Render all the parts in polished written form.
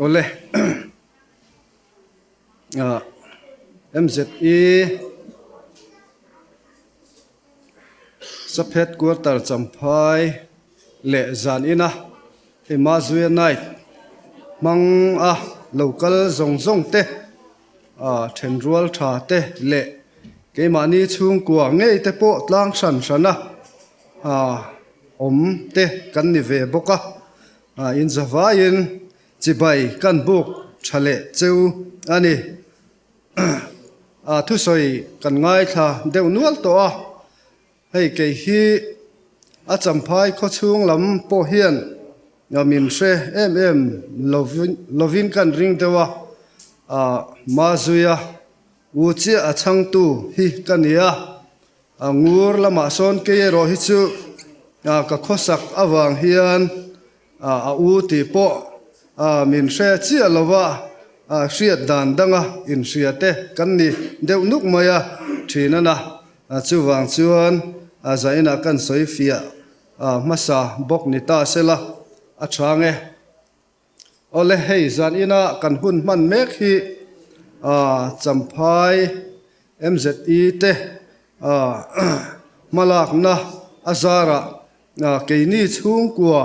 Awle MZE Sap Headquarter Champhai leh zan ina hei Mazuia Night hmang a lo kal zawng zawng te thenrual tha te leh keimahni chhungkua ngei te pawh tlang hran hran a awm te kan ni ve bawk a. In zavaiin chibai kan buk tha leh cheu a ni. Thusawi kan ngaithla deuh nual tawh a, hei kei hi a Champhai khawchhung lam pawh hian min hre em em lovin kan ring deuh a, Mazuia u chiah a chhangtu hi ka ni a. A ngur lamah sawn kei erawh hi chu ka khawsak avang hian a u tih pawh min hre chiah lo va, hriat dan danga inhria te kan ni deuh nuk mai a thin a na. Chuvang chuan zainah kan sawi fiah hmasa bawk ni ta sela a chhang e. Awle hei zan ina kan hun hman mek hi Champhai MZE te hmalakna a zarah keini chhungkua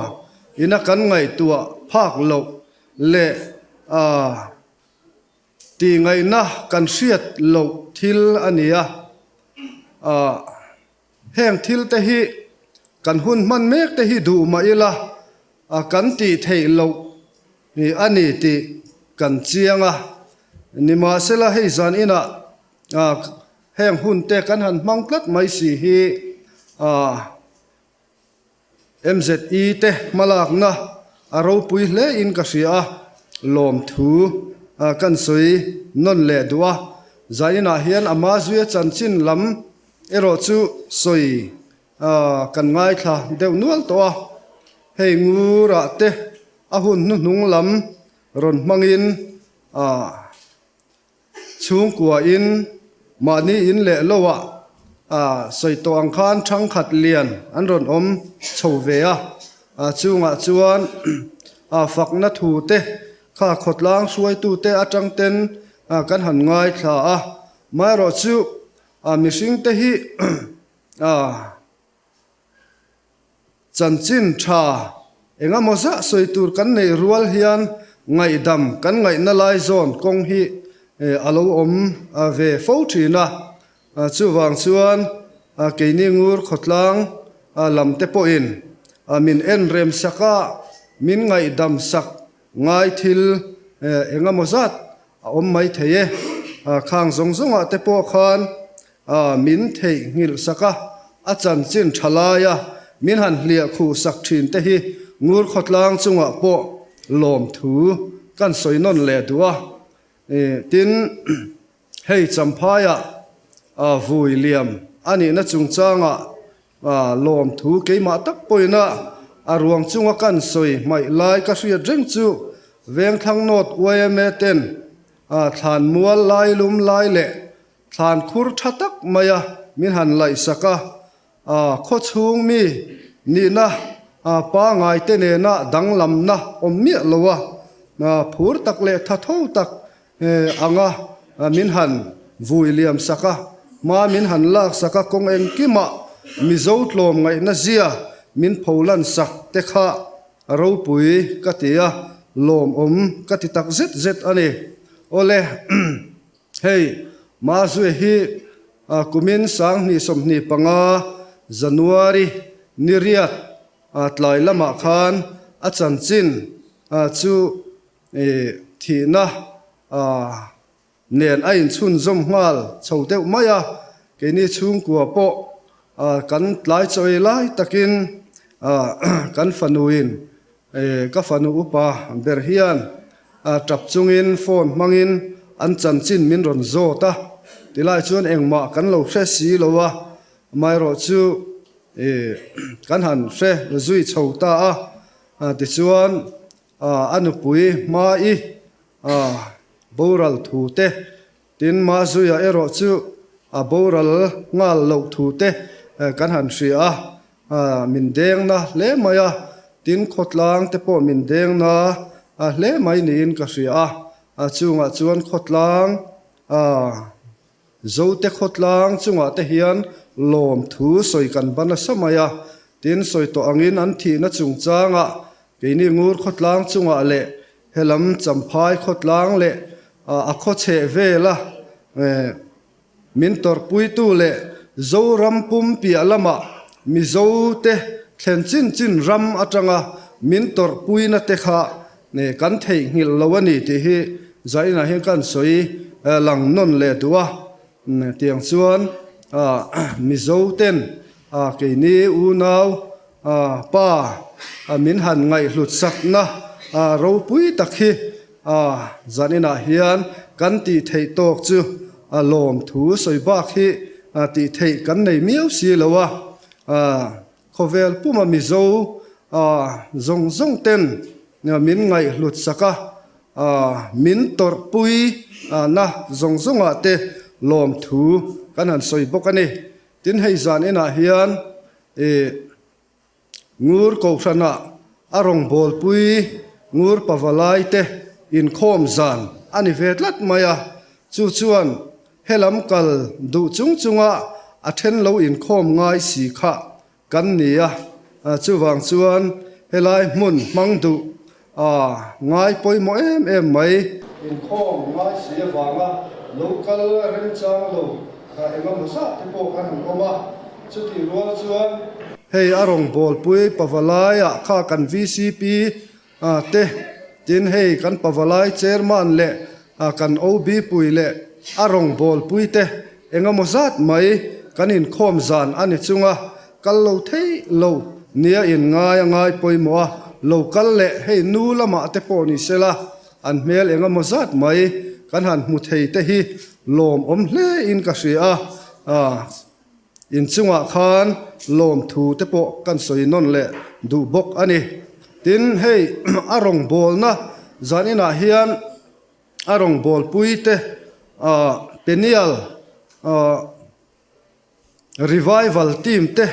ina kan ngaihtuah phak loh leh tihngaihna kan hriat loh thil a ni a. Heng thil te hi kan hun hman mek te hi duh mah ila kan tih theih loh a ni tih kan chiang a. Nimahsela hei zan inah heng hun te kan han hmang tlat mai si hi MZE te hmalakna a ropui hle in ka hria a, lawmthu kan sawi nawn leh duh a. Zainah hian a Mazuia chanchin lam erawh chu sawi kan ngaithla deuh nual tawh a, hei ngurah te a hun hnuhnung lam rawn hmangin Chhungkuain mahni in leh loah sawi tawh ang khan thangkhat lian an rawn awm chho ve a, chungah chuan fakna thu te kha khawtlang hruaitute atang ten kan han ngaithla a, amaherawhchu mihringte hi Chanchin tha eng emaw zah sawi tur kan neih rual hian ngaihdam kan ngaihna lai zawn kawng hi a lo awm ve fo thin a. Chuvang chuan keini ngur khawtlang lam te pawhin min en rem sak a, min ngaihdam sak ngai thil eng emaw zat a awm mai thei e. Khang zawng zawngah te pawh khan min theihnghilh sak a, a chanchin tha laia min han hliah khuh sak thin te hi ngur khawtlang chungah pawh lawmthu kan sawi nawn leh duh a. Tin, hei Champhaiah vui liam a nihna chungchangah lawmthu keimah tak pawhin a a ruang chunga kan sawi hmaih lai ka hriat reng chu Vengthlang North yma ten thlanmual lailum lai leh Thlan khur tha tak maia min han laihsak a, khaw chhung mi nihna pangai te nena danglamna awm miah lo a, phur tak leh tha tho tak anga min han vui liam sak a, hma min han lak sak a, kawng engkimah Mizo tlawm ngaihna zia min pholan sak te kha ropui ka ti a, lawmawm ka ti tak zet zet a ni. Awle. Hei, Mazue hi kumin 2025 January ni riat tlai lamah khan a chanchin chu thihna nen a inchhunzawm nghal chho deuh mai a, keini chhungkua pawh kan tlai chawi lai takin kan fanuin Ka fanu upa ber hian tap chungin phone hmangin an chanchin min rawn zawt a, tilai chuan engmah kan lo hre si lo a, amaherawh chu kan han hre zui chho ta a, tichuan a nupui hmai boral thu te Tin, Mazuia erawh chu a boral nghal loh thu te kan han hria a, min deng na hle mai a, tin khawtlang te pawh min deng na hle mai niin ka hria a. A chungah chuan khawtlang Zote khawtlang chungah te hian lawmthu sawi kan ban nasa mai a. Tin, sawi tawh angin an thihna chungchangah keini Ngur khawtlang chungah leh helam Champhai khawtlang leh a khawchheh vela Min tawrhpuitu leh Zoram pum piah lamah Mizote thlen chin chin ram atanga min tawrhpuina te kha kan theihnghilh lo a ni tih hi zainah hian kan sawi lang nawn leh duh a. Tiang chuan Mizoten keini unau pa min han ngaihhlut sakna ropui tak hi Zaninah hian kan tih theih tawk chu lawmthu sawi bak hi tih theih kan nei miau si lo a, khawvel puma Mizo zawng zawng ten min ngaihhlut sak a, min tawrhpui na zawng zawngah te lawmthu kan han sawi bawk a ni. Tin hei zaninah hian ih. Ngur Kohhranah a rawngbawlpui Ngur Pavalai te inkhawm zan a ni ve tlat mai a, chu chuan helam kal duh chung chunga a then lo inkhawm ngai si kha kan ni a, chuvang chuan helai hmun hmang duh a ngai pawimawh em em mai. Inkhawm ngai si avanga lo kal remchang lo kha engemaw zah te pawh kan han awm a, chutih rual chuan. Hei a rawngbawlpui Pavalaiah kha kan vcp te tin hei kan Pavalai chairman leh kan OB pui leh a rawngbawlpui te engemaw zat mai kan inkhawm zan a ni chunga Kal lo thei lo nia in ngai a ngai pawimawh a, lo kal leh hei nu lamah te pawh ni sela an hmel eng emaw zat mai kan han hmu thei te hi lawmawm hle in ka hria a, inchungah khan lawmthu te pawh kan sawi nawn leh duh bawk a ni. Tin, hei a rawngbawlna zaninah hian a rawngbawlpui te Peniel Revival team te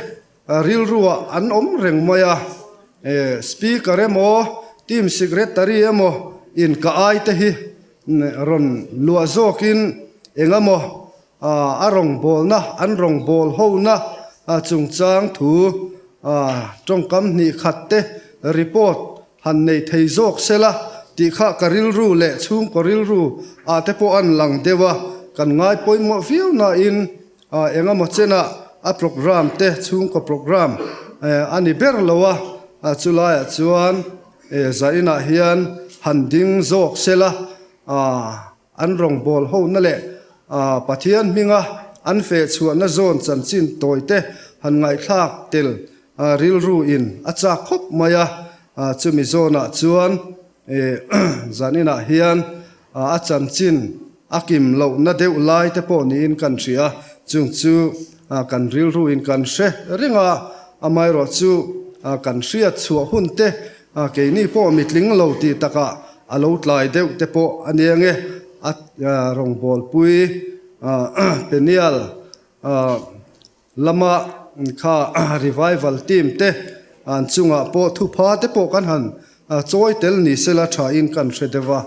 rilruah an awm reng mai a, speaker emaw team secretary emaw in ka ai te hi rawn luah zawkin eng emaw a rawngbawlna an rawngbâwl hona chungchang thu tawngkam hnih khat te report han nei thei zawk sela tih kha ka rilru leh chhungkaw rilru ah te pawh an lang deuh a, kan ngai pawimawh viau nain engemaw chenah a programme te chhungkaw programme a ni ber lo a, chulaiah chuan zainah hian han ding zawk sela An rawngbâwl hona leh Pathian hminga an feh chhuahna zawn chanchin tawite han ngaihthlâk tel rilruin a châk khawp mai a. Chumi zawnah chuan zaninah hian a chanchin a kim lohna deuh lai te pawh niin kan hria a, chung chu kan rilruin kan hre reng a, amaherawhchu kan hriat chhuah hun te Keini pawh mitling lo tih takah a lo tlai deuh te pawh a nia nge, a rawngbawlpui Peniel lama kha revival team te an chungah pawh thupha te pawh kan han chawi tel ni sela thain kan hre deuh a,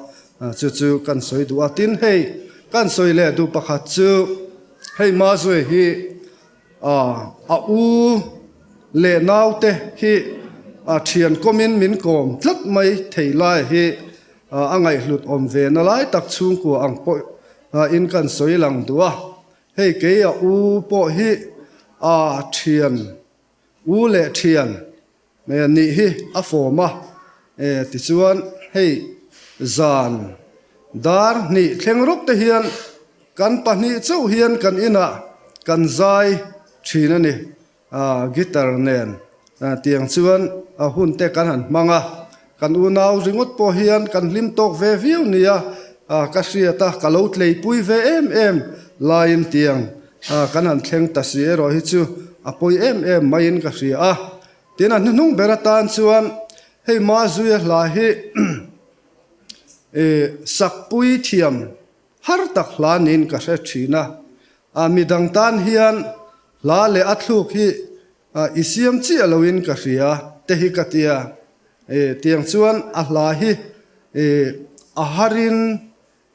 chu chu kan sawi duh a. Tin hei kan sawi leh duh pakhat chu hei Mazue hi A u leh naute hi a thian kawmin min kawm tlat mai thei lai hi a ngaihhlut awm ve na lai tak chhungkua ang pawh in kan sawi lang duh a. Hei kei a u pawh hi a thian u leh thian nih hi a fawm a, tichuan hei zan dar hnih thleng rawk te hian kan pahnih chauh hian kan inah kan zai thin a ni, guitar nen tiang chuan a hun te kan han hmang a, kan unau ringawt pawh hian kan hlim tawk ve viau nia ka hriat a, ka lo tleipui ve em em laiin tiang kan han thleng ta si erawh hi chu a pawi em em maiin ka hria a. Tin a hnuhnung ber atan chuan hei Mazuia hla hi sakpui thiam har tak hla niin ka hre thin a, midang tan hian hla leh a thluk hi i siam chiah loin ka hria te hi ka tia. Tiang chuan a hla hi. a harin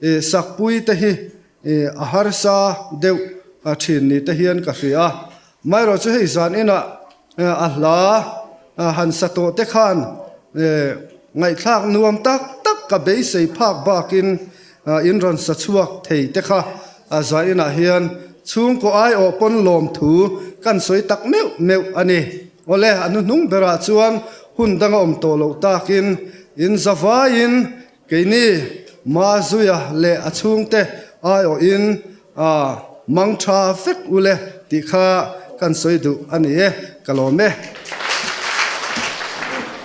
sakpui te hi a harsa deuh thin ni te hian ka hria. Amaherawhchu chu hei zan inah a hla han sa tawh te khan ngaihthlak nuam tak tak ka beisei phak bakin in rawn sa chhuak thei te kha zan inah hian chhungkaw aiawh pawn lawmthu kan sawi tak meuh meuh a ni. Awle, a hnuhnung berah chuan hun dang a awm tawh loh takin in zavaiin keini Mazuia leh a chhungte aiawhin mang tha vek ule tih kha kan sawi duh a ni e, ka lawm e.